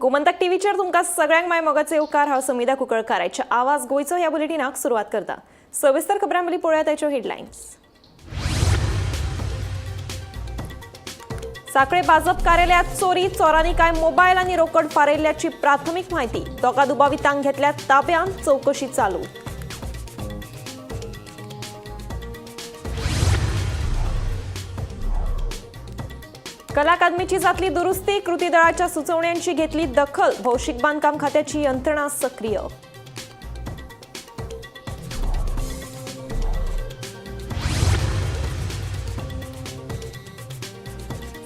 गोमंतक टीव्हीचेर तुमकां सगळ्यांक माय मोगाचो येवकार. हांव समिधा कुंकळकार. आयच्या आवाज गोंयचो ह्या बुलेटिनाक सुरवात करता. सविस्तर खबरां पयलीं पळोवया ताच्यो हेडलायन्स. साखळे भाजप कार्यालयात चोरी. चोरांनी कांय मोबायल आनी रोकड फारयल्ल्याची प्राथमीक म्हायती. दोगा दुबावितांक घेतल्या ताब्यांत, चवकशी चालू. कला अकादमीची जातली दुरुस्ती. कृती दळाच्या सुचवण्यांची घेतली दखल. भौशीक बांधकाम खात्याची यंत्रणा सक्रिय.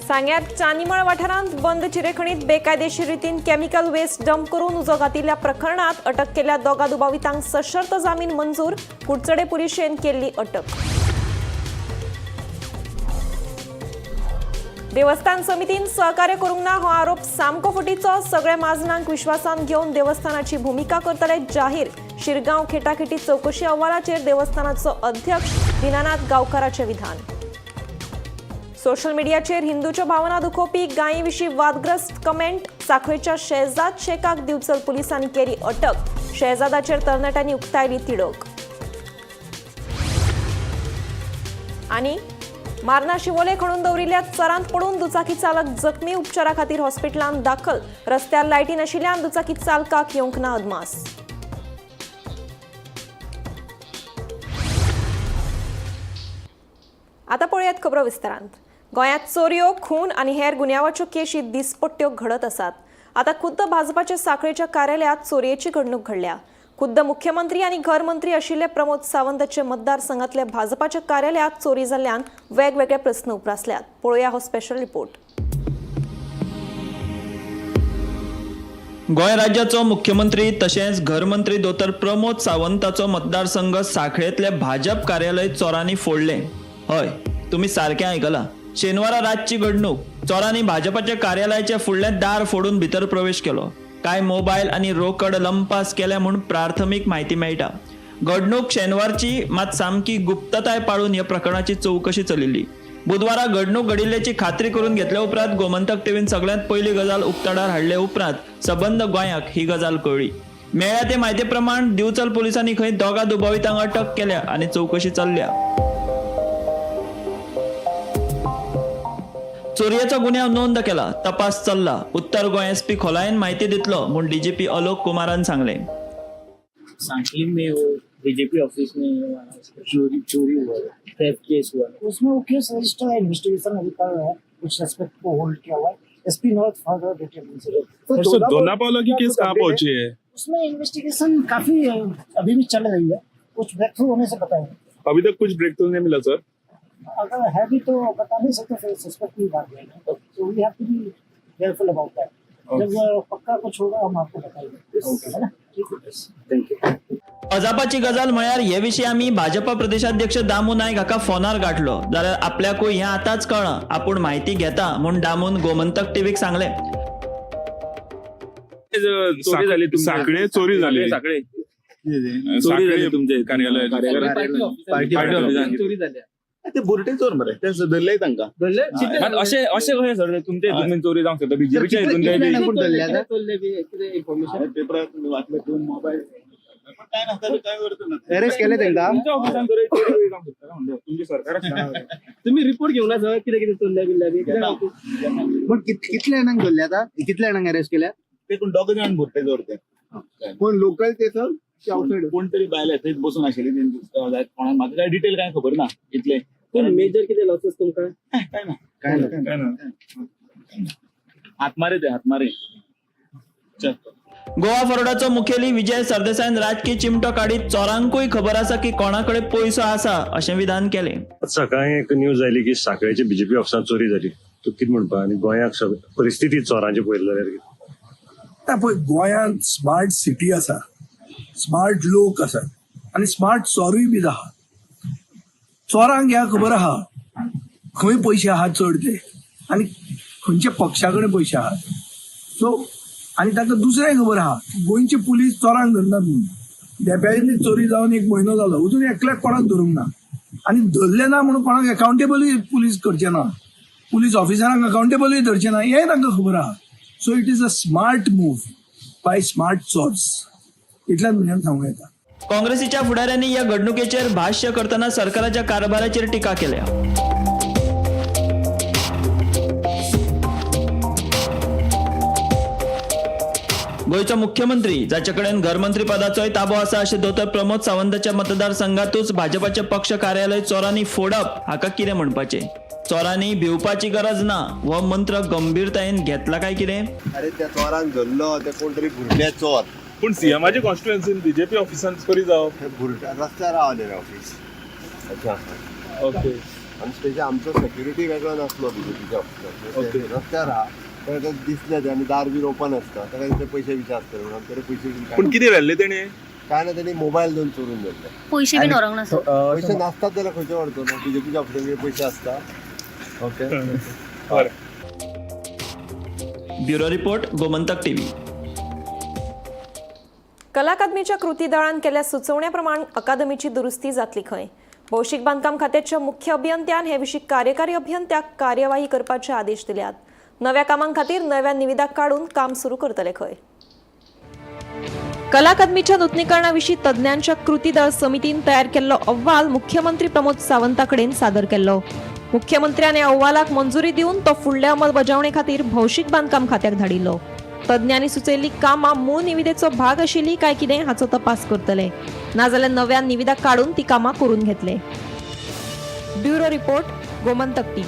सांग्यात चानीमळ वाठारांत बंद चिरेखणीत बेकायदेशीर रितीन केमिकल वेस्ट डंप करून उजो घातिल्ल्या प्रकरणात अटक केल्ल्या दोगा दुबावितांक सशर्त जामीन मंजूर. कुडचडे पुलिशेन केल्ली अटक. देवस्थान समितीन सहकार्य करूंक ना हो आरोप सामको फटीचो. सगळ्या म्हाजनांक विश्वासांत घेवन देवस्थानाची भुमिका करतले जाहीर. शिरगांव खेटाखेटी चवकशी अहवालाचेर देवस्थानाचो अध्यक्ष दीनानाथ गांवकाराचें विधान. सोशल मिडियाचेर हिंदूच्यो भावना दुखोवपी गायी विशीं वादग्रस्त कमेंट. साखळेच्या शेहजाद शेखाक दिवचल पुलिसांनी केली अटक. शेहजादाचेर तरणाट्यांनी उक्तायली तिडक. आनी मार्ना शिवोले खणून दवरिल्ल्या चरांत पडून दुचाकी चालक जखमी. उपचारा खातीर हॉस्पिटलांत दाखल. रस्त्यार लायटी नाशिल्ल्यान दुचाकी चालकाक येवंक ना अदमास. आता पळयात खबरो विस्तारांत. गोंयांत चोरयो, खून आनी हेर गुन्यांवाच्यो केशी दिसपट्ट्यो घडत आसात. आता खुद्द भाजपाच्या साखळेच्या कार्यालयात चोरयेची घडणूक घडल्या. खुद्द मुख्यमंत्री आनी घर मंत्री आशिल्ले प्रमोद सावंताचे मतदारसंघातल्या भाजपाच्या कार्यालयात चोरी जाल्ल्यान वेगवेगळे प्रस्न उप्रासल्यात. पळोवया हो स्पेशल रिपोर्ट. गोंय राज्याचो मुख्यमंत्री तशेंच घरमंत्री दोतोर प्रमोद सावंताचो मतदारसंघ साखळेंतले भाजप कार्यालय चोरांनी फोडलें. हय, तुमी सारकें आयकलां. शेनवारा रातची घडणूक. चोरांनी भाजपाच्या कार्यालयाचे फुडलें दार फोडून भितर प्रवेश केलो. कांय मोबायल आनी रोकड लंपास केल्या म्हूण प्राथमीक म्हायती मेळटा. घडणूक शेनवारची, मात सामकी गुप्तताय पाळून ह्या प्रकरणाची चवकशी चलिल्ली. बुधवारा घडणूक घडिल्ल्याची खात्री करून घेतल्या उपरांत गोमंतक टीव्हीन सगळ्यांत पयली गजाल उक्ताडार हाडले उपरांत सबंद गोंयाक ही गजाल कळ्ळी. मेळ्ळ्या ते म्हायती प्रमाण दिवचल पोलिसांनी खंय दोगा दुबावितांक अटक केल्या आनी चवकशी चल्ल्या. चोरयेचो गुन्यांव नोंद केला, तपास चल्ला. उत्तर गोंय एसपी खोलायेन म्हायती दितलो म्हूण डीजीपी अलोक कुमारान सांगलें. सांकली में वो बीजेपी ऑफिस में चोरी चोरी हुआ है, थेफ्ट केस हुआ है। उसमें वो केस रजिस्टर है, इन्वेस्टिगेशन अभी कर रहे हैं। कुछ सस्पेक्ट को होल्ड किया हुआ है। SP north further detail. और सर, दोना पावला की केस कहाँ पहुंची है? उसमें इन्वेस्टिगेशन काफी अभी भी चल रही है। कुछ ब्रेक थ्रू होने से बताएंगे। अभी तक कुछ ब्रेक थ्रू नहीं मिला सर? अगर है भी तो बता नहीं सकते, फिर सस्पेक्ट भी भाग जाएंगे, तो we have to be careful about that. जब पक्का कुछ होगा, हम आपको बताएंगे, है ना? ठीक है। Thank you. अजापाची गजाल म्हळ्यार हे विशीं आमी भाजपा प्रदेशाध्यक्ष दामू नायक हाका फोनार गाठलो जाल्यार आपल्याकूय हें आतांच कळ्ळां, आपूण म्हायती घेता म्हूण दामून गोमंतक टीव्हीक सांगलें. चोरी झाली तुमच्या. साखळे चोरी झाली. साखळे चोरी साखळे झाली तुमच्या कार्यालयात. पार्टी ऑफिसात. चोरी झाल्या. ते बुरटे चोर मरे, ते धरले तांकां. मात अशें अशें कशें सर, तुमच्या हितून चोरी जावंक शकता, बीजेपीच्या हितून कितले बी? जाणांक कोण धरले आता? चोरले बी कितें इन्फॉर्मेशन? हांवें पेपरार तुमी वाचले, दोन मोबायल, पण काय नासता काय करता ना. अरेस्ट केले तांकां? तुमच्या ऑफिसान चोरी चोरी जावंक शकता काय म्हणलें, तुमचें सरकार आसतना. तुम्ही रिपोर्ट घेऊन सर, कितें कितें चोरले बिल्ले बी कितें? पण कितले जाणांक धरले आता? कितले जाणांक अरेस्ट केल्या? ते कोण दोग जाण बुरटे चोर ते. कोण लोकल ते सर, आउटसाइड? कोण तरी बायले थंयच बसून आशिल्ली तेंची. कोणाक म्हाका काय डिटेल काय खबर ना इतले. कोण मेजर कितें लॉसेस तुमकां? काय ना. काय ना. काय ना. हातमारे ते हातमारे, चल. गोवा फॉरवर्डाचो मुखेली विजय सरदेसायान राजकी चिमटो काडीत चोरांकूय खबर आसा की कोणा कडेन पयसो आसा अशें विधान केलें. सकाळी एक न्यूज आयली की साखळेचे बीजेपी ऑफिसांत चोरी जाली. तूं कितें म्हणपा आनी गोंयाक सगळी परिस्थिती चोरांची पळयली जाल्यार कितें? ना, पळय, गोंयांत स्मार्ट सिटी आसा, स्मार्ट लोक आसात आनी स्मार्ट चोरूय बी आहा. चोरांक ह्या खबर आहा खंय पयशे आहात चड ते आनी खंयच्या पक्षा कडेन पयशे आहात. सो आनी ताका दुसरें खबर आहा, गोंयचे पुलीस चोरांक धरनात म्हणून. धेंप्यानी चोरी जावन एक म्हयनो जालो, अजून एकल्याक कोणाक धरूंक ना. आनी धरले ना म्हणून कोणाक अकाउंटेबलूय पुलीस करचे ना, पुलीस ऑफिसरांक अकाउंटेबलूय धरचे ना, हेंय तांकां खबर आहा. So it is a smart move by smart chores, इतल्यान म्हज्यान सांगूं येता. काँग्रेसीच्या फुडाऱ्यांनी ह्या घडणुकेचेर भाश्य करतना सरकाराच्या कारभाराचेर टिका केल्या. गोंयचो मुख्यमंत्री जाचे कडेन घरमंत्री पदाचोय ताबो आसा अशें दोतोर प्रमोद सावंताच्या मतदारसंघातूच भाजपाचे पक्ष कार्यालय चोरांनी फोडप हाका कितें म्हणपाचें? चोरांनी भिवपाची गरज ना हो मंत्र गंभीरतायेन घेतला काय कितें? अरे त्या चोरान धरलो, ते कोण तरी भुरटे चोर. पूण सीएमाच्या कॉन्स्टिट्युएन्सीन बीजेपी ऑफिसान चोरी जावप, हे भुरट्या रस्त्यार रावले रे ऑफिस. अच्छा, ओके. आनी स्पेशल आमचो सेक्युरिटी वेगळो नासलो बीजेपीच्या ऑफिसाक. ओके. रस्त्यार आहा, ताका दिसले ते आनी दार बीर ओपन आसता, ताका दिसले पयशे बिशे आसतले म्हणून आमचे पयशे बीन पूण कितें व्हेल्ले तेणे? काय ना, तेणी मोबायल दोन चोरून व्हेल्ले. पयशे बीन व्हरूंक ना सर. पयशे नासतात जाल्यार खंयचे व्हरतलो? बीजेपीच्या ऑफिसान पयशे आसता. ओके, बरें. Bureau report, Gomantak TV. कला अकादमीच्या कृती दळान केल्ल्या सुचोवण्या प्रमाण अकादमीची दुरुस्ती जातली खंय. भौशीक बांदकाम खात्याच्या मुख्य अभियंत्यान हे विशीं कार्यकारी अभियंत्याक कार्यवाही करपाचे आदेश दिल्यात. नव्या कामां खातीर नव्या निविदा काडून काम सुरू करतले खंय. कला अकादमीच्या नुतनीकरणा विशीं तज्ञांच्या कृती दळ समितीन तयार केल्लो अहवाल मुख्यमंत्री प्रमोद सावंता कडेन सादर केल्लो. मुख्यमंत्र्यान ह्या अहवालाक मंजुरी दिवन तो फुडल्या अंमलबजावणे खातीर भौशीक बांदकाम खात्याक धाडिल्लो. तज्ञांनी सुचयल्ली कामां मूळ निविदेचो भाग आशिल्ली काय कितें हाचो तपास करतले, नाजाल्यार नव्या निविदा काडून ती कामां करून घेतले. Bureau report, Gomantak TV.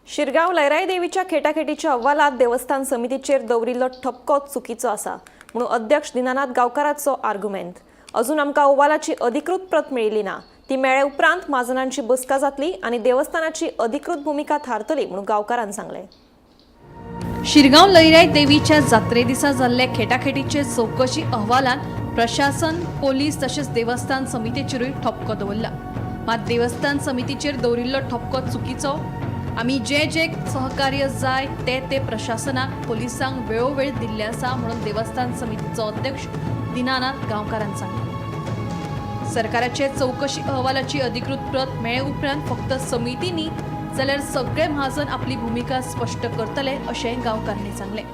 Shirgaon Lairai देवीच्या खेटाखेटीच्या अहवालात देवस्थान समितीचेर दवरिल्लो ठपको चुकीचो आसा म्हणून अध्यक्ष दिनानाथ गांवकाराचो आर्ग्युमेंत. अजून आमकां अहवालाची अधिकृत प्रत मेळिल्ली ना. ती मेळ्ळे उपरांत म्हाजनांची बसका जातली आनी देवस्थानाची अधिकृत भुमिका थारतली म्हणून गांवकारान सांगलें. शिरगांव लयराई देवीच्या जात्रे दिसा जाल्ले खेटाखेटीचे चवकशी अहवालांत प्रशासन, पोलीस तशेंच देवस्थान समितीचेरूय ठपको दवरला. मात देवस्थान समितीचेर दवरिल्लो ठपको चुकीचो. आमी जे जे सहकार्य जाय ते ते प्रशासनाक, पोलिसांक वेळोवेळ दिल्ले आसा म्हणून देवस्थान समितीचो अध्यक्ष दिनानाथ गांवकारान सांगलें. सरकाराचे चवकशी अहवालाची अधिकृत प्रत मेळ्ळे उपरांत फक्त समिती न्ही जाल्यार सगळे म्हाजन आपली भुमिका स्पश्ट करतले अशें गांवकारांनी सांगलें.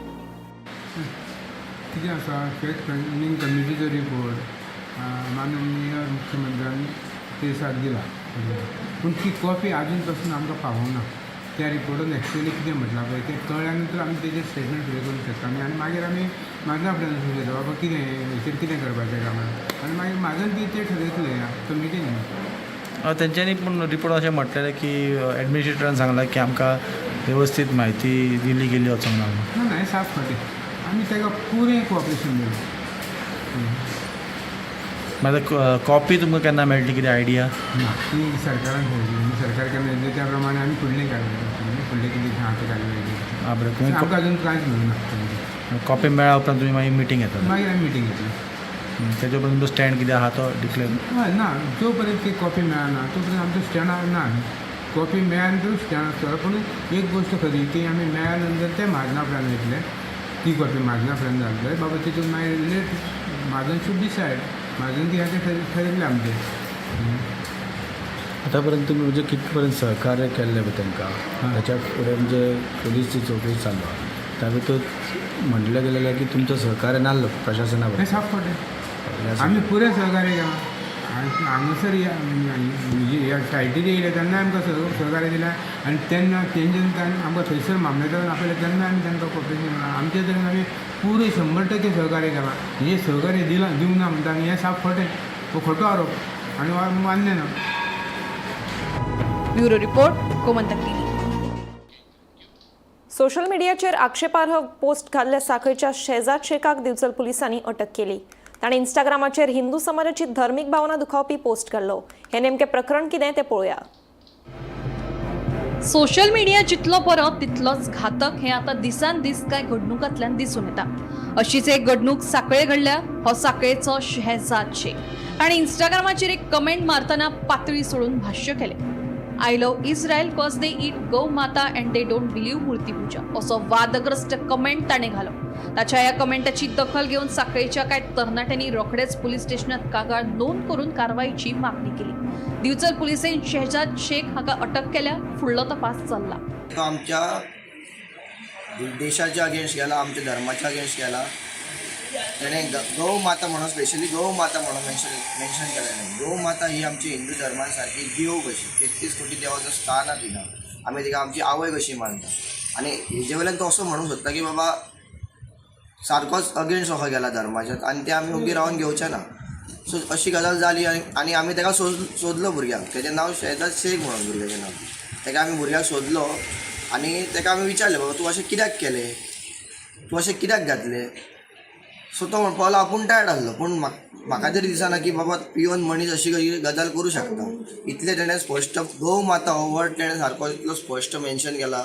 कितें आसा, फॅक्ट फायंडींग कमिटीचो रिपोर्ट माननीय मुख्यमंत्र्यान ते दिसाक दिला, पूण ती कॉपी आजून पासून आमकां पावोना. त्या रिपोर्टान एक्चुअली कितें म्हटलां पळय तें कळ्ळ्या नंतर आमी तेजेर स्टेटमेंट फुडें करूंक शकता आमी, आनी मागीर आमी म्हाजना फुडें वचूंक शकता, बाबा कितें हेचेर कितें करपाचें काय म्हणून, आनी मागीर म्हाजन ती ते ठरयतले, कमिटी न्ही. तेंच्यांनी पूण रिपोर्ट अशें म्हटलेलें की एडमिनिस्ट्रेटरान सांगलां की आमकां वेवस्थीत म्हायती दिली गेली वचोंक ना म्हणून. ना, हें साफ खोटें. आमी ताका पुरें कोऑपरेशन दिलां. मागीर कॉपी तुमकां केन्ना मेळटली, कितें आयडिया? ना, ती सरकारान ठरयतली. सरकार केन्ना येतलें त्या प्रमाणे आमी फुडलें कारवाय करतले, फुडलें कितें आहा तें कारवाय करतले. आं बरें, तुमी आमकां अजून कांयच मेळूं ना. कॉपी मेळ्ळ्या उपरांत तुमी मागीर मिटींग घेतले? मागीर आमी मिटींग घेतली. तेच्या उपरांत तुमचो स्टँड कितें आहा तो डिक्लेर? हय, ना, जो पर्यंत ती कॉपी मेळना तो पर्यंत आमचो स्टँडार ना. कॉपी मेळ्ळ्या नंतर स्टँड आसतलो. पूण एक गोश्ट खरी की आमी मेळ्ळ्या नंतर ते म्हाजना फुड्यान वयतले, ती कॉपी म्हाजना फुड्यान घालतले, बाबा तितून मागीर लेट म्हाजन should decide. म्हाजन ती आतां ठरयतलें आमचें. आतां पर्यंत तुमी म्हणजे कित पर्यंत सहकार्य केल्लें पळय तांकां, ताच्या फुडें म्हणजे पोलीस जी चवकशी चालू आहा त्या भितर म्हणलें गेलेलें की तुमचो सहकार्य नासलो प्रशासना हें साफ खोटें. आमी पुरें सहकार्य केलां. हांगासर ह्या सायटीर येयले तेन्ना आमकां सहकार्य दिलें, आनी तेन्ना तेंच्या आमकां थंयसर मामलेदारान आपयलें तेन्ना आमी तांकां कॉपरेशन केलां. आमचे तरेन आमी पुरें 100% सहकार्य केलां. हें सहकार्य दिलां दिवंक ना म्हणटा आनी हें साफ खोटें, हो खोटो आरोप आनी हो मान्य ना. Bureau report, Gomantak TV. Social मिडियाचेर आक्षेपार्ह पोस्ट घाल्ल्या साखळीच्या शेजाद शेखाक दिवचल पुलिसांनी अटक केली. ताणें इंस्टाग्रामाचेर हिंदू समाजाची धर्मीक भावना दुखावपी पोस्ट घाल्लो. हें नेमकें प्रकरण कितें तें पळोवया. सोशल मिडिया जितलो बरो तितलोच घातक हें आतां दिसान दीस कांय घडणुकांतल्यान दिसून येता. अशीच एक घडणूक साखळे घडल्या. हो साखळेचो शेहजाद शेख. ताणें इंस्टाग्रामाचेर एक कमेंट मारतना पातळी सोडून भाश्य केलें, "I love Israel cause they eat गौ माता and they don't believe मूर्तीपूजा" असो वादग्रस्त कमेंट ताणें घालो. ताच्या ह्या कमेंटाची दखल घेवन साखळेच्या कांय तरणाट्यांनी रोखडेच पुलीस स्टेशनात कागाळ नोंद करून कारवायची मागणी केली. दिवचल पुलिसेन शहजाद शेख हाका अटक केल्या. फुडलो तपास चल्ला. तो आमच्या देशाच्या अगेन्स्ट गेला, आमच्या धर्माच्या अगेन्स्ट गेला. तेणें गौ माता म्हणून, स्पेशली गौ माता म्हणून मेन्शन केलें. गौ माता ही आमची हिंदू धर्मान सारकी देव कशी, 33 कोटी देवाचो स्थान आहा तिका. आमी तिका आमची आवय कशी मानता आनी हेजे वयल्यान तो असो म्हणूंक सोदता की बाबा सारकोच अगेन्स्ट असो गेला धर्माच्या आनी ते आमी ओगी रावन घेवचे ना. सो अशी गजाल जाली आनी आनी आमी ताका सोदलो भुरग्याक. तेजें नांव शेहजाद शेख म्हणून भुरग्याचें नांव. ताका आमी भुरग्याक सोदलो आनी ताका आमी विचारलें, बाबा तूं अशें कित्याक केलें, तूं अशें कित्याक घातलें? सो तो म्हणपाक लागलो आपूण टायर्ड आसलो. पूण म्हाका तरी दिसना की बाबा पिवन मनीस अशी गजाल करूं शकता. इतलें तेणें स्पश्ट गौ माता हो वर्ड तेणें सारको इतलो स्पश्ट मेन्शन केला.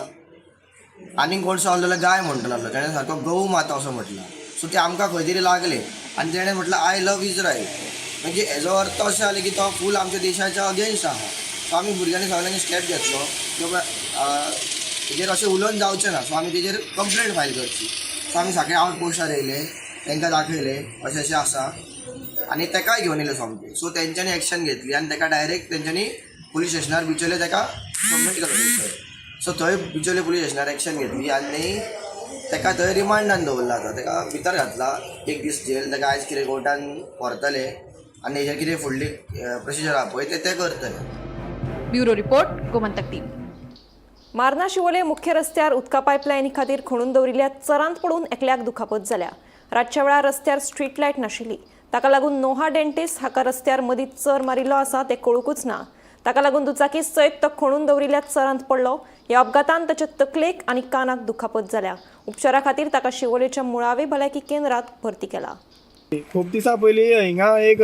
आनीक कोण आसलो जाल्यार गाय म्हणटलो आसलो, तेणें सारको गौ माता असो म्हटला. सो ते आमकां खंय तरी लागले आनी तेणें म्हटलें, "I love Israel." म्हणजे हेजो अर्थ अशें जालें की तो फूल आमच्या देशाच्या अगेन्स्ट आहा. सो आमी भुरग्यांनी सगळ्यांनी स्टेप घेतलो की बाबा हेजेर अशें उलोवन जावचें ना. सो आमी तेजेर कंप्लेंट फायल करची. सो आमी सगळे आवट पोस्टार येयले, तांकां दाखयलें अशें अशें आसा आनी ताकाय घेवन येयले सोमते. सो तेंच्यांनी एक्शन घेतली आनी ताका डायरेक्ट तेंच्यांनी पुलीस स्टेशनार बिचोले ताका सबमीट केलो थंयसर. सो थंय बिचोले पुलीस स्टेशनार एक्शन घेतली आनी ताका थंय रिमांडान दवरला. आतां ताका भितर घातला एक दीस जेल. ताका आयज कितें कोर्टान व्हरतले आनी हेजेर कितें फुडली प्रोसिजर आहा पळय ते ते करतले. Bureau report, Gomantak TV. Marna Siolim मुख्य रस्त्यार उदका पायपलायनी खातीर खणून दवरिल्ल्या चरांत पडून एकल्याक दुखापत जाल्या. रातच्या वेळार रस्त्यार स्ट्रीट लायट नाशिल्ली. ताका लागून नोहा डेंटिस्ट हाका रस्त्यार मदीं चर मारिल्लो आसा तें कळुकूच ना. ताका लागून दुचाकी सयत तो खणून दवरिल्ल्या चरांत पडलो. ह्या अपघातान ताच्या तकलेक आनी कानाक दुखापत जाल्या. उपचारा खातीर ताका शिवोलेच्या मुळावे भलायकी केंद्रात भरती केला. खूब दिसां पयलीं हिंगा एक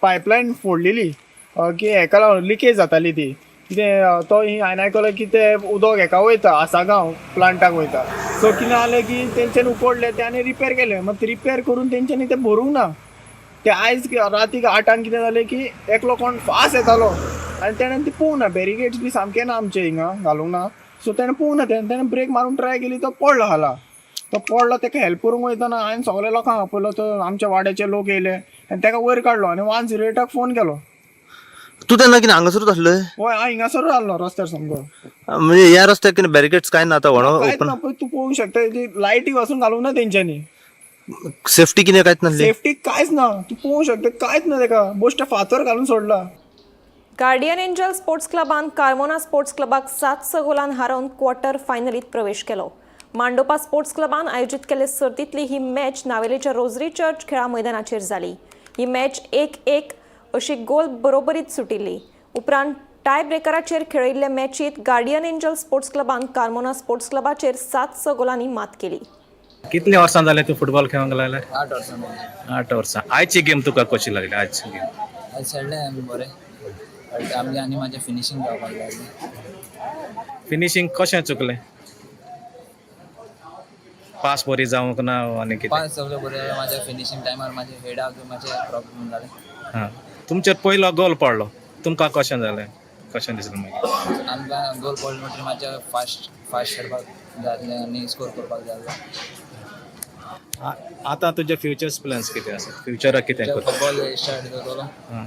पायपलायन फोडलेली की हेका लागून लिकेज जाताली ती कितें तो हांवें आयकलो की ते उदक हेका वयता, आसागांव प्लांटाक वयता. सो कितें जालें की तेंच्यांनी उकोडलें तें आनी रिपेर केलें. मात रिपेर करून तेंच्यांनी तें भरूंक ना. ते आयज रातीक 8आंक कितें जालें की एकलो कोण फास्ट येतालो आनी तेणें ती पळोवंक ना. बॅरिगेड्स बी सामके ना आमचे हिंगा, घालूंक ना. सो तेणें पळोवंक ना तेणें तेणें ब्रेक मारून ट्राय केली, तो पडलो खाला. तो पडलो, ताका हेल्प करूंक वयतना हांवें सगळे लोकांक आपयलो. तो आमच्या वाड्याचे लोक येयले आनी ताका वयर काडलो आनी 108 फोन केलो. तूं तेन्ना कितें हांगासरूच आसलो? हय, हांव हिंगासरूच आसलो रस्त्यार सामको. म्हणजे ह्या रस्त्यार कितें बॅरिकेड्स काय ना आतां व्हडो? कांयच ओपन. ना. पळय, तूं पळोवंक शकता, ती लायटी पासून घालूंक ना तेंच्यांनी. सेफ्टी कितें कांयच नासली? सेफ्टी कांयच ना. तूं पळोवंक शकता, कांयच ना. ताका बेश्टे फातर घालून सोडला. गार्डियन एंजल स्पोर्ट्स क्लबान कार्मोना स्पोर्ट्स क्लबाक 7-6 गोलान हारोवन क्वॉर्टर फायनलीत प्रवेश केलो. मांडोपा स्पोर्ट्स क्लबान आयोजीत केल्ले सर्तींतली ही मॅच नावेलेच्या रोजरी चर्च खेळा मैदानाचेर जाली. ही मॅच 1-1 अशी गोल बरोबरीत सुटिल्ली. उपरांत टाय ब्रेकराचेर खेळयल्ले मॅचीत गार्डियन एंजल स्पोर्ट्स क्लबान कार्मोना स्पोर्ट्स क्लबाचेर 7-6 गोलांनी मात केली. कितले वर्सां जालें तूं फुटबॉल खेळोंक लागले? 8 वर्सां. 8 वर्सां. आयची गेम तुका कशी लागली, आयची गेम? आयज खेळ्ळे आमी बरें, बट आमगे आनी म्हाजें फिनिशींग जावपाक जाय आसलें. फिनिशींग कशें चुकलें? पास बरी जावंक ना आनी कितें? पास सगळें बरें जालें. म्हाज्या फिनिशींग टायमार म्हाजे हेडाक मातशें प्रॉब्लम जालें. हां, तुमचेर पयलो गोल पडलो, तुमकां कशें जालें, कशें दिसलें मागीर? आमकां गोल पडलो म्हणटकीर मातशें फास्ट फास्ट खेळपाक जाय आसलें आनी स्कोर करपाक जाय आसलो. आतां तुजे फ्युचर्स प्लॅन्स कितें आसा? फ्युचराक कितें करता? फुटबॉल स्टार्ट करतलो. हां,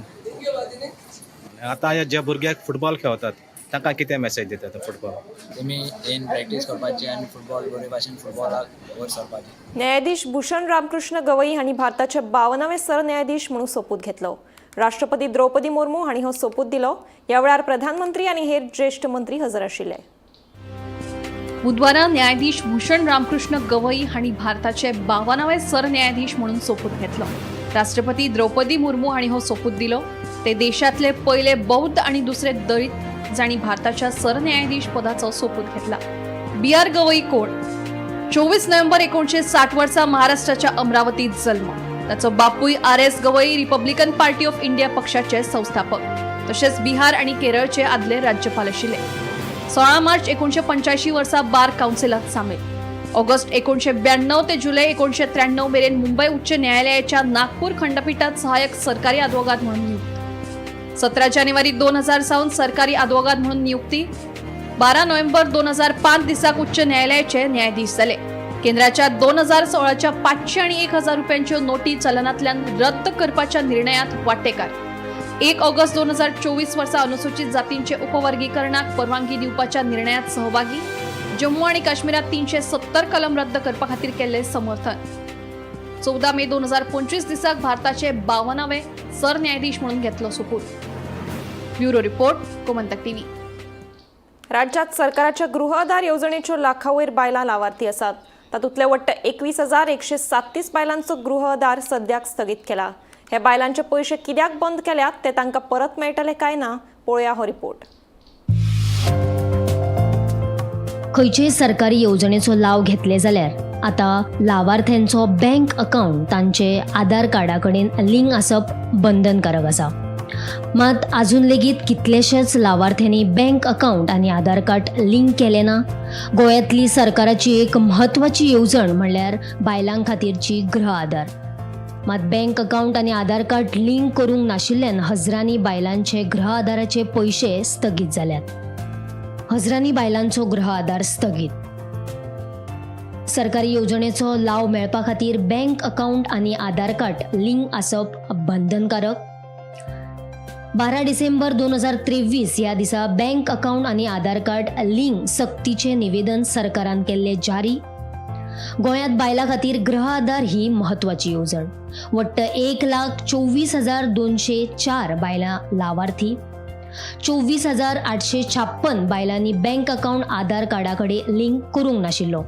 आतां ह्या ज्या भुरग्याक फुटबॉल खेळतात तांकां कितें मॅसेज दिता तूं फुटबॉल? तेमी येन प्रॅक्टीस करपाची आनी फुटबॉल बरे भाशेन फुटबॉलाक वयर सरपाचें. न्यायाधीश भूषण रामकृष्ण गवई हांणी भारताचे 52वे सरन्यायाधीश म्हणून सोपूत घेतलो. राष्ट्रपती द्रौपदी मुर्मू हांणी हो सोपूत दिलो. ह्या वेळार प्रधानमंत्री आनी हेर ज्येश्ठ मंत्री हजर आशिल्ले. बुधवारा न्यायाधीश भूषण रामकृष्ण गवई हांणी भारताचे 52वे सरन्यायाधीश म्हणून सोपूत घेतलो. राष्ट्रपती द्रौपदी मुर्मू हांणी हो सोपूत दिलो. ते देशातले पयले बौद्ध आणि दुसरे दलित जांणी भारताच्या सरन्यायाधीश पदाचो सोपूत घेतला. बी आर गवई कोण? 24 नोव्हेंबर 1960 वर्सा महाराष्ट्राच्या अमरावतीत जल्म. ताचो बापूय R S Gavai Republican Party of India पक्षाचे संस्थापक तशेंच बिहार आणि केरळचे आदले राज्यपाल आशिल्ले. 16 मार्च 1985 वर्सा बार काउन्सिलात सामील. ऑगस्ट 1992 ते जुलै 1993 मेरेन मुंबई उच्च न्यायालयाच्या नागपूर खंडपीठात सहाय्यक सरकारी आदवोगाद म्हणून नियुक्त. 17 जानेवारी 2000 सावन सरकारी आदवोगाद म्हणून नियुक्ती. 12 नोव्हेंबर 2005 दिसाक उच्च न्यायालयाचे न्यायाधीश जाले. केंद्राच्या 2016च्या 500 आणि 1000 रुपयांच्यो नोटी चलनांतल्यान रद्द करपाच्या निर्णयात वांटेकार. 1 ऑगस्ट 2024 वर्सा अनुसूचित जातींचे उपवर्गीकरणाक परवानगी दिवपाच्या निर्णयात सहभागी. जम्मू आनी काश्मीरात 370 कलम रद्द करपा खातीर केल्ले समर्थन. 14 मे 2025 दिसाक भारताचे 52वे सरन्यायाधीश म्हणून घेतलो सोपूत. Bureau report, Gomantak TV. राज्यात सरकाराच्या गृह आधार येवजणेच्यो लाखां वयर बायलां लावार्थी आसात. तातूंतले वट्ट 21,137 बायलांचो गृह आधार सद्याक स्थगीत केला. हे बायलांचे पयशे कित्याक बंद केल्यात ते तांकां परत मेळटले काय ना, पळोवया हो रिपोर्ट. खंयचेय सरकारी येवजणेचो लाव घेतले जाल्यार आतां लावार्थ्यांचो बँक अकावंट तांचे आधार कार्डा कडेन लिंक आसप बंधनकारक आसा. मात आजून लेगीत कितलेशेच लावार्थ्यांनी बँक अकावंट आनी आधार कार्ड लिंक केलें ना. गोंयांतली सरकाराची एक म्हत्वाची येवजण म्हणल्यार बायलां खातीरची गृह आधार. मात बँक अकावंट आनी आधार कार्ड लिंक करूंक नाशिल्ल्यान हजरांनी बायलांचे गृह आधाराचे पयशे स्थगीत जाल्यात. हजरांनी बायलांचो गृह आधार स्थगीत. सरकारी येवजणेचो लाव मेळपा खातीर बँक अकावंट आनी आधार कार्ड लिंक आसप बंधनकारक. 12 डिसेंबर 2023 ह्या दिसा बँक अकावंट आनी आधार कार्ड लिंक सक्तीचें निवेदन सरकारान केल्लें जारी. गोंयांत बायलां खातीर गृह आधार ही म्हत्वाची येवजण. वट्ट 1,24,204 बायलां लावार्थी. 24,856 बायलांनी बँक अकावंट आधार कार्डा कडेन लिंक करूंक नाशिल्लो.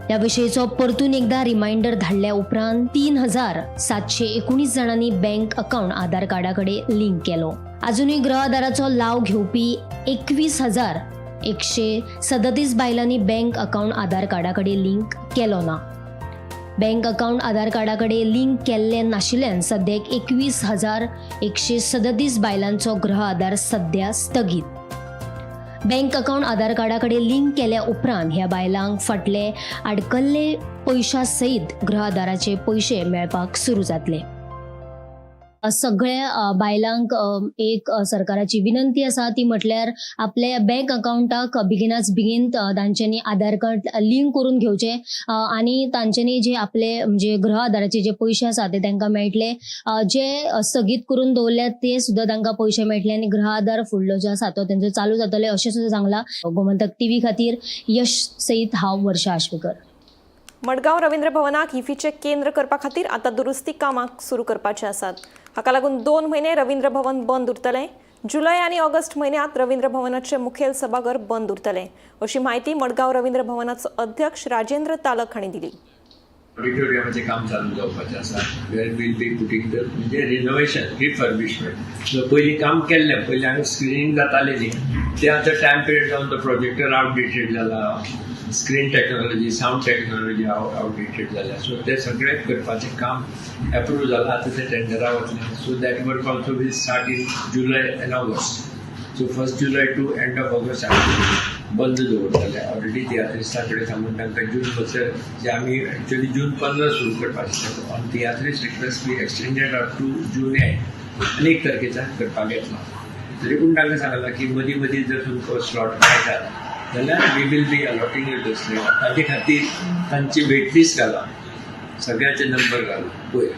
ह्या विशयीचो परतून एकदा रिमायंडर धाडल्या उपरांत 3,719 जाणांनी बँक अकावंट आधार कार्डा कडेन लिंक केलो. आजुनूय गृह आधाराचो लाव घेवपी 21,137 बायलांनी बँक अकावंट आधार कार्डा कडेन लिंक केलो ना. बँक अकावंट आधार कार्डा कडेन लिंक केल्ले नाशिल्ल्यान सद्याक 21,137 बायलांचो गृह आधार सद्या स्थगीत. बँक अकावंट आधार कार्डा कडेन लिंक केल्या उपरांत ह्या बायलांक फाटले आडकल्ले पयशा सयत गृह आधाराचे पयशे मेळपाक सुरू जातले. सगळ्या बायलांक एक सरकाराची विनंती आसा ती म्हटल्यार आपल्या बँक अकावंटाक बेगिनाच बेगीन तांच्यांनी आधार कार्ड लिंक करून घेवचें आनी तांच्यांनी जे आपले म्हणजे गृह आधाराचे जे पयशे आसा ते तांकां मेळटले. जे स्थगीत करून दवरल्यात ते सुद्दां तांकां पयशे मेळटले आनी गृह आधार फुडलो जो आसा तो तेंचो चालू जातले अशें सुद्दां सांगलां. गोमंतक टीव्ही खातीर यश सयत हांव वर्षा आश्वेकर. मडगांव रवींद्र भवनाक इफीचें केंद्र करपा खातीर आतां दुरुस्ती कामाक सुरू करपाचे आसात. हाका लागून 2 म्हयने रवींद्र भवन बंद उरतलें. जुलय आनी ऑगस्ट म्हयन्यांत रवींद्र भवनाचें मुखेल सभाघर बंद उरतलें अशी म्हायती मडगांव रवींद्र भवनाचो अध्यक्ष राजेंद्र तालक हांणी दिली. ऑडिटोरियमाचें काम चालू जावपाचें आसा. Where will be putting the म्हणजे रिनोवेशन रिफर्बिशमेंट. पयलीं काम केल्लें, पयलीं हांगा स्क्रिनींग जातालें न्ही, तें आतां टायम पिरियड जावन तो प्रोजेक्टर आवटडेटेड जाला, screen technology sound technology outdated जाल्या. सो ते सगळें करपाचें काम एप्रूव जालां, आतां तें टेंडरा वतलें. So that work also will start in July and August. So 1 July to end of August आमी बंद दवरतले. ऑलरेडी तियात्रिस्तां कडेन सांगून तांकां जून म्हणसर जे आमी एक्चुअली जून 15 सुरू करपाचें, on tiatrist request we extended up to June end आनी 1 तारखेच्यान करपाक येतलो. तरी पूण तांकां सांगलां की मदीं मदीं जर तुमकां स्लॉट मेळटा जाल्यार we will be allotting you the slot. ताजे खातीर तांची वेटलिस्ट घाला, सगळ्यांचे नंबर घाला पयर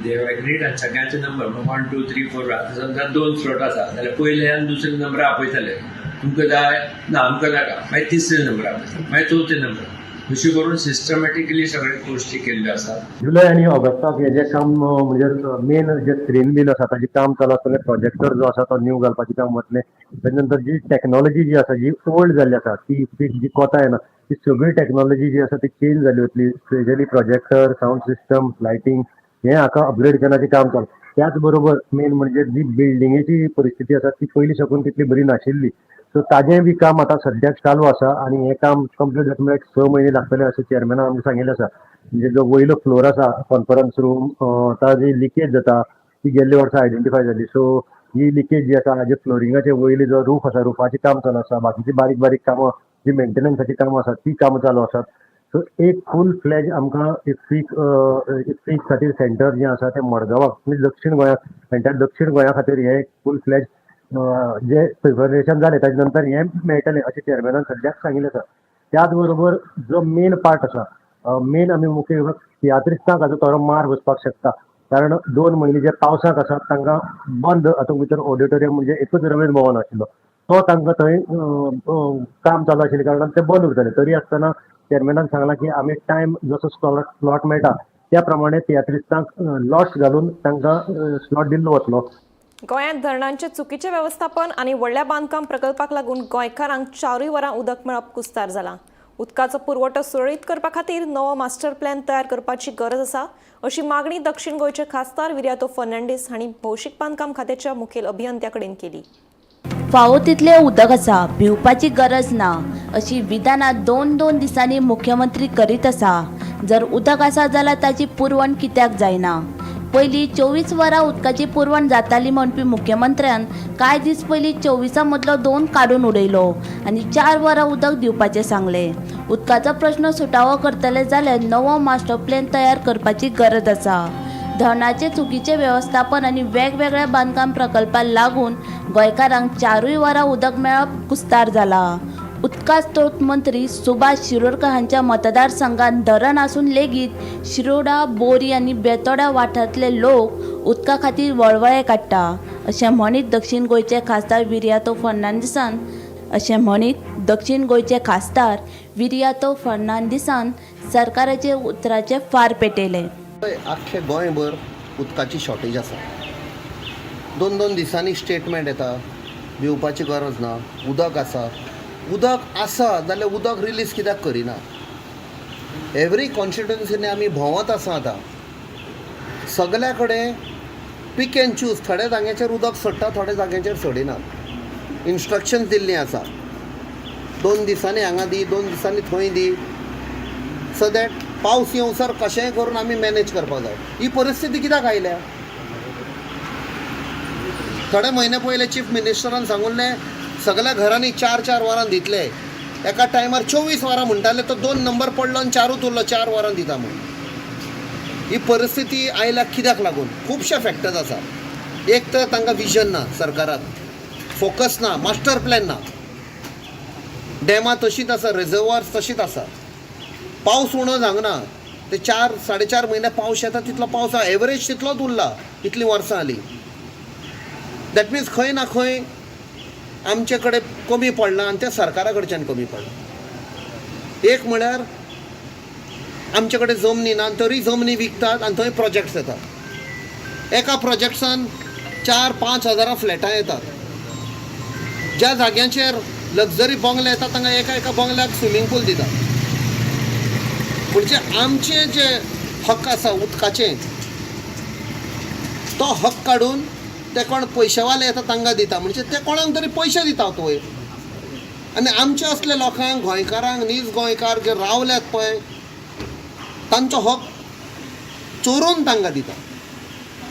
they have agreed आनी सगळ्यांचे नंबर 1 2 3 4. आतां समजा 2 स्लॉट आसा जाल्यार पयले आनी दुसरे नंबर आपयतले, तुमकां जाय ना आमकां नाका, मागीर तिसरे नंबर आपयतले, मागीर चवथे नंबर, अशें करून सिस्टमॅटिकली सगळे गोश्टी केल्ल्यो आसात. जुलय आनी ऑगस्टाक हें जें काम म्हणजे मेन जे स्क्रीन बीन आसा ताजें काम चालू आसतलें. प्रोजेक्टर जो आसा तो न्यू घालपाचें काम वतलें. ताजे नंतर जी टॅक्नोलॉजी जी आसा जी ओल्ड जाल्ली आसा ती जी कोता येना ती सगळी टॅक्नोलॉजी जी आसा ती चेंज जाली वतली. Specially projector, sound system, lighting हें हाका अपग्रेडेशनाचें काम चालू. त्याच बरोबर मेन म्हणजे जी बिल्डिंगेची परिस्थिती आसा ती पयलीं साकून तितली बरी नाशिल्ली, सो ताजें बी काम आतां सद्याक चालू आसा आनी हें काम कंप्लीट जाता म्हळ्यार 6 म्हयने लागतले अशें चेअरमॅनान आमकां सांगिल्लें आसा. म्हणजे जो वयलो फ्लोर आसा कॉन्फरन्स रूम ताजी लिकेज जाता ती गेल्ले वर्सा आयडेंटिफाय जाली. सो ही लिकेज जी आसा हाजे फ्लोरिंगाचे वयले जो रूफ आसा रुफाचें काम चालू आसा. बाकीची बारीक बारीक कामां जी मेंटेनन्साची कामां आसात ती कामां चालू आसात. सो एक फूल फ्लॅज आमकां इफ्फीक खातीर सेंटर जें आसा तें मडगांवाक म्हणजे दक्षीण गोंयाक एंटायर दक्षीण गोंया खातीर हें एक फूल फ्लॅज जे प्रिपरेशन जालें ताजे नंतर हें मेळटलें अशें चेअरमॅनान सद्याक सांगिल्लें आसा. त्याच बरोबर जो मेन पार्ट आसा मेन आमी मुखेल तियात्रिस्तांक आतां थोडो मार बसपाक शकता, कारण 2 म्हयने जे पावसाक आसात तांकां बंद हातूंत भितर ऑडिटोरियम म्हणजे एकूच रवींद्र भवन आशिल्लो तो तांकां थंय काम चालू आशिल्ल्या कारणान ते बंद उरतले. तरी आसतना चेअरमॅनान सांगलां की आमी टायम जसो स्लॉट मेळटा त्या प्रमाणे तियात्रिस्तांक लॉट्स घालून तांकां स्लॉट दिल्लो वतलो. गोंयांत धरणांचे चुकीचें वेवस्थापन आनी व्हडल्या बांदकाम प्रकल्पाक लागून गोंयकारांक 4 वरां उदक मेळप कुस्तार जालां. उदकाचो पुरवठो सुरळीत करपा खातीर नवो मास्टर प्लॅन तयार करपाची गरज आसा अशी मागणी दक्षिण गोंयचे खासदार विरियातो फर्नांडीस हांणी भौशीक बांदकाम खात्याच्या मुखेल अभियंत्या कडेन केली. फावो तितलें उदक आसा, भिवपाची गरज ना अशी विधानां 2-2 दिसांनी मुख्यमंत्री करीत आसा. जर उदक आसा जाल्यार ताची पुरवण कित्याक जायना? पयलीं 24 वरां उदकाची पुरवण जाताली म्हणपी मुख्यमंत्र्यान कांय दीस पयलीं 24 मदलो 2 काडून उडयलो आनी 4 वरां उदक दिवपाचें सांगलें. उदकाचो प्रश्न सुटावो करतले जाल्यार नवो मास्टर प्लॅन तयार करपाची गरज आसा. धरणाचें चुकीचें वेवस्थापन आनी वेगवेगळ्या बांदकाम प्रकल्पाक लागून गोंयकारांक 4 वरां उदक मेळप कुस्तार जालां. उदका स्त्रोत मंत्री सुभाष शिरोडकर हांच्या मतदारसंघात धरण आसून लेगीत शिरोडा, बोरी आनी बेतोडा वाठारांतले लोक उदका खातीर वळवळे काडटा अशें म्हणीत दक्षिण गोंयचे खासदार विरियातो फर्नांडीसान सरकाराचे उतराचे फार पेटयले. आख्खे गोंयभर उदकाची शॉर्टेज आसा. 2-2 दिसांनी स्टेटमेंट येता, भिवपाची गरज ना, उदक आसा. उदक आसा जाल्यार उदक रिलीज कित्याक करिना? एवरी कॉन्स्टिट्युएन्सीनी आमी भोंवत आसा आतां, सगल्या कडेन पीक एंड चूज. थोड्या जाग्यांचेर उदक सोडटा, थोड्या जाग्यांचेर सोडिना. इन्स्ट्रक्शन्स दिल्लीं आसा, 2 दिसांनी हांगा दी, 2 दिसांनी थंय दी, सो that पावस येवसर कशेंय करून आमी मॅनेज करपाक जाय. ही परिस्थिती कित्याक आयल्या? थोडे म्हयने पयले चीफ मिनिस्टरान सांगुल्लें सगल्या घरांनी 4-4 वरां दितले. एका टायमार 24 वरां म्हणटाले, तो 2 नंबर पडलो आनी 4ूच उरलो, 4 वरां दिता म्हूण. ही परिस्थिती आयल्या कित्याक लागून? खुबशे फॅक्टर्स आसा. एक तर तांकां विजन ना, सरकाराक फोकस ना, मास्टर प्लॅन ना. डॅमां तशींच आसा, रिजर्वार्स तशींच आसा. पावस उणो जावंक ना, ते 4-4.5 म्हयने पावस येता तितलो पावस एवरेज तितलोच उरला इतलीं वर्सां जालीं. That means खंय ना खंय आमचे कडेन कमी पडलां आनी तें सरकारा कडच्यान कमी पडलां. एक म्हळ्यार आमचे कडेन जमनी ना, तरी जमनी विकतात आनी थंय प्रोजेक्ट्स येतात. एका प्रोजेक्ट्सान 4-5 हजारां फ्लॅटां येतात. ज्या जाग्यांचेर लक्झरी बंगले येतात तांकां एका एका बंगल्याक स्विमींग पूल दितात. म्हणजे आमचे जे हक्क आसा उदकाचे, तो हक्क काडून ते कोण पयशेवाले येता तांकां दिता. म्हणजे ते कोणाक तरी पयशे दिता वयर. आनी आमचे असले लोकांक, गोंयकारांक, नीज गोंयकार जे रावल्यात पळय तांचो हक चोरून तांकां दिता.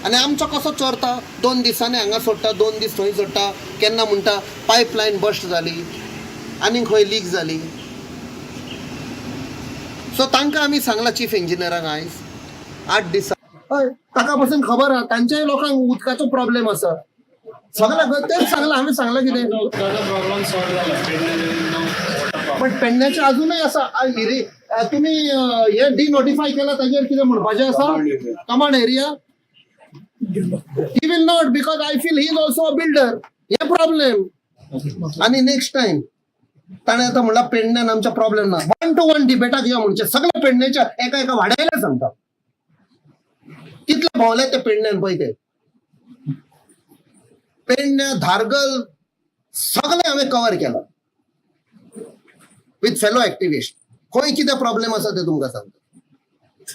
आनी आमचो कसो चोरता? 2 दिसांनी हांगा सोडटा, 2 दीस थंय सोडटा. केन्ना म्हणटा पायपलायन बस्ट जाली, आनी खंय लीक जाली. सो तांकां आमी सांगलां चीफ इंजिनियरांक आयज 8 दिसां. हय, ताका पसून खबर आहा तांच्याय लोकांक उदकाचो प्रॉब्लेम आसा. सगळ्या तेच सांगलां आमी. सांगलां कितें प्रॉब्लेम सॉल्व जाला, पण पेडण्याचे अजूनय आसा. तुमी हे डिनोटिफाय केला ताजेर कितें म्हणपाचें आसा? Command area he will not, because I feel he is also a builder. हे प्रॉब्लेम. आनी नेक्स्ट टायम ताणें आतां म्हणलां पेडण्यान आमच्या प्रॉब्लेम ना, 1 to 1 डिबेटाक यो म्हणचे सगळ्या पेडण्याच्या एका एका वाड्यायला सांगता कितले भोंवले ते पेडण्यान पळय. ते पेडण्या, धारगल सगळें हांवें कवर केलां विथ फेलो एक्टिविस्ट. खंय कितें प्रॉब्लेम आसा ते तुमकां सांगता.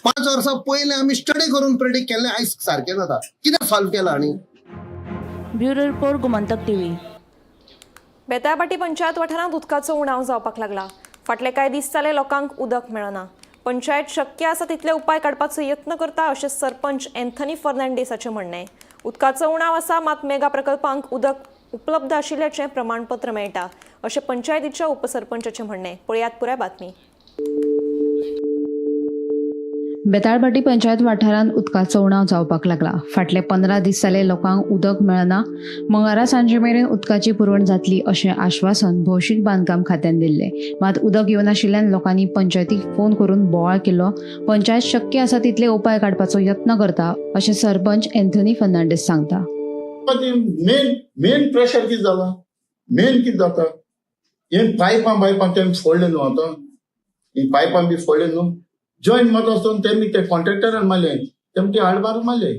5 वर्सां पयलें आमी स्टडी करून प्रेडिक्ट केल्लें, आयज सारकें जाता. कितें सॉल्व केलां? आनी bureau report, Gomantak TV. Betalbatim panchayat वाठारांत उदकाचो उणाव जावपाक लागला. फाटले कांय दीस जाले लोकांक उदक मेळना. पंचायत शक्य आसा तितले उपाय काडपाचो यत्न करता अशें सरपंच एन्थनी फर्नांडीस हाचें म्हणणें. उदकाचो उणाव आसा, मात मेगा प्रकल्पांक उदक उपलब्ध आशिल्ल्याचें प्रमाणपत्र मेळटा अशें पंचायतीच्या उपसरपंचाचें म्हणणें. पळयात पुराय बातमी. बेताळभाटी पंचायत वाठारांत उदकाचो उणाव जावपाक लागला. फाटले 15 दीस जाले लोकांक उदक मेळना. मंगळारा सांजे मेरेन उदकाची पुरवण जातली अशें आश्वासन भौशीक बांदकाम खात्यान दिल्लें. मात उदक येवनाशिल्ल्यान लोकांनी पंचायतीक फोन करून बोवाळ केलो. पंचायत शक्य आसा तितले उपाय काडपाचो यत्न करता अशें सरपंच एन्थनी फर्नांडीस सांगता. मेन मेन प्रेशर कितें जाला, मेन कितें जाता, हे पायपां बायपां तेमी फोडले न्हू, आतां ही पायपां बी फोडले न्हू, जॉयन मारता आसतना तेमी ते कॉन्ट्रॅक्टरान मारले, तेमी ते हाडबार मारले.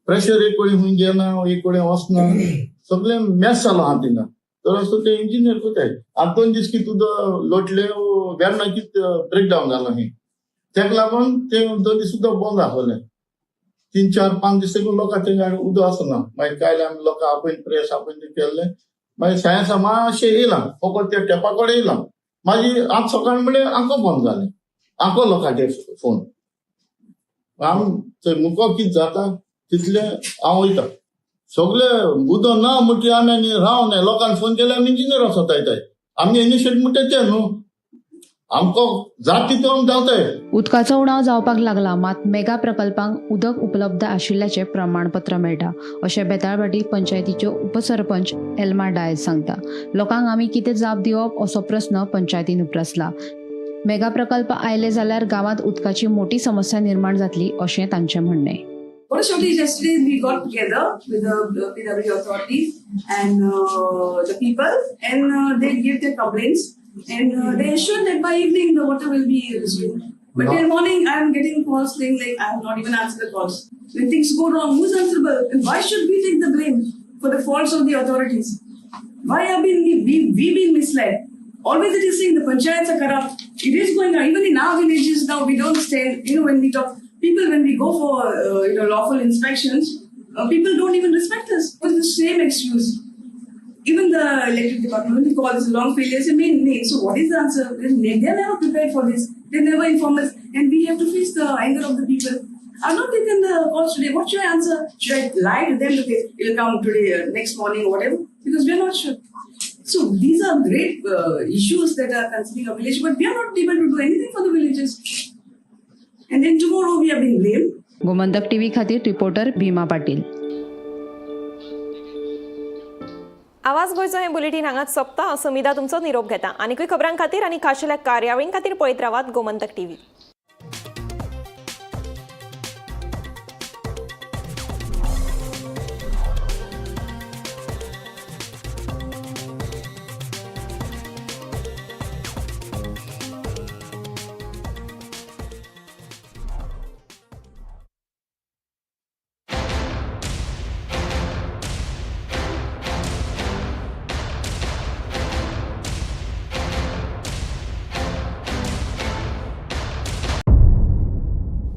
प्रेशर एक कडेन खंय गेना, एक कडेन वचना, सगळें मॅस जालो आहा थिंगा. तर असो ते इंजिनियर कोताय. आतां 2 दीस कितें उदक लोटले वेर्ना कितें ब्रेकडावन जालो ही, तेका लागून ते 2 दीस उदक बंद आसलें. 3 4 5 दीस तेकून लोकांक थंय उदक आसना. मागीर कायल आमी लोकांक आपोवन प्रेस आपोवन ते केल्लें. मागीर सायन्सा मातशें येयलां, फकत त्या टेपा कडेन येयलां. मागीर आज सकाळ म्हणल्यार आंको बंद जालें, आंको लोकांचे फोन. आमी थंय मुको कितें जाता तितलें हांव वयता. सगळे उदक ना म्हणटकीर आमी आनी रावनाय, लोकांक फोन केल्यार आमी इंजिनियर वचोताय, आमी इनिशिएट म्हणटा ते न्हू, आमकां जात तितून आमी धांवताय. उदकाचो उणाव जावपाक लागला, मात मेगा प्रकल्पांक उदक उपलब्ध आशिल्ल्याचें प्रमाणपत्र मेळटा अशें बेताळभाटी पंचायतीच्यो उपसरपंच एल्मा डायस सांगता. लोकांक आमी कितें जाप दिवप असो प्रस्न पंचायतीन उप्रासला. मेगा प्रकल्प आयले जाल्यार गांवांत उदकाची मोठी समस्या निर्माण जातली अशें तांचें म्हणणें. What a shortage. Yesterday we got together with the PWD authorities and the people, and they gave their complaints, and they assured that by evening the water will be resumed. But till morning I am getting calls saying like I have not even answered the calls. When things go wrong, who's answerable? And why should we take the blame for the faults of the authorities? Why have been we been misled? Always it is saying the panchayats are corrupt. It is going on even in our villages now. We don't stand. You know, when we talk. People, when we go for lawful inspections, people don't even respect us. It's the same excuse. Even the electric department, when we call this long failure, say main. So what is the answer? They are never prepared for this. They never inform us, and we have to face the anger of the people. I've not taken the calls today. What should I answer? Should I lie to them? Okay, it'll come today, next morning, or whatever, because we are not sure. So these are great issues that are concerning our village, but we are not able to do anything for the villages. And then tomorrow we have been blamed. Gomantak TV खातीर reporter भीमा पाटील. आवाज गोंयचो हें bulletin हांगाच सोंपता. हांव समिधा तुमचो निरोप घेता. आनीकूय खबरां खातीर आनी खाशेल्या कार्यावळीं खातीर पळयत रावात गोमंतक टीव्ही.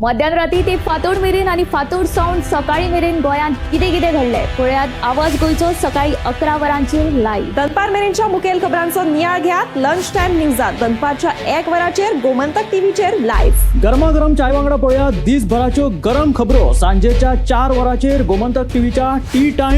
मध्यान राती ते फातोड मेरेन आनी फातोड सावन सकाळी मेरेन गोंयांत कितें कितें घडलें पळयात आवाज गोंयचो सकाळी 11 वरांचेर लायव्ह. दनपार मेरेनच्या मुखेल खबरांचो नियाळ घेयात लंच टायम न्यूजात दनपारच्या 1 वरांचेर गोमंतक टीव्हीचेर लायव्ह. गरमागरम चाय वांगडा पळयात दिसभराच्यो गरम खबरो सांजेच्या 4 वरांचेर गोमंतक टीव्हीच्या टी टायम.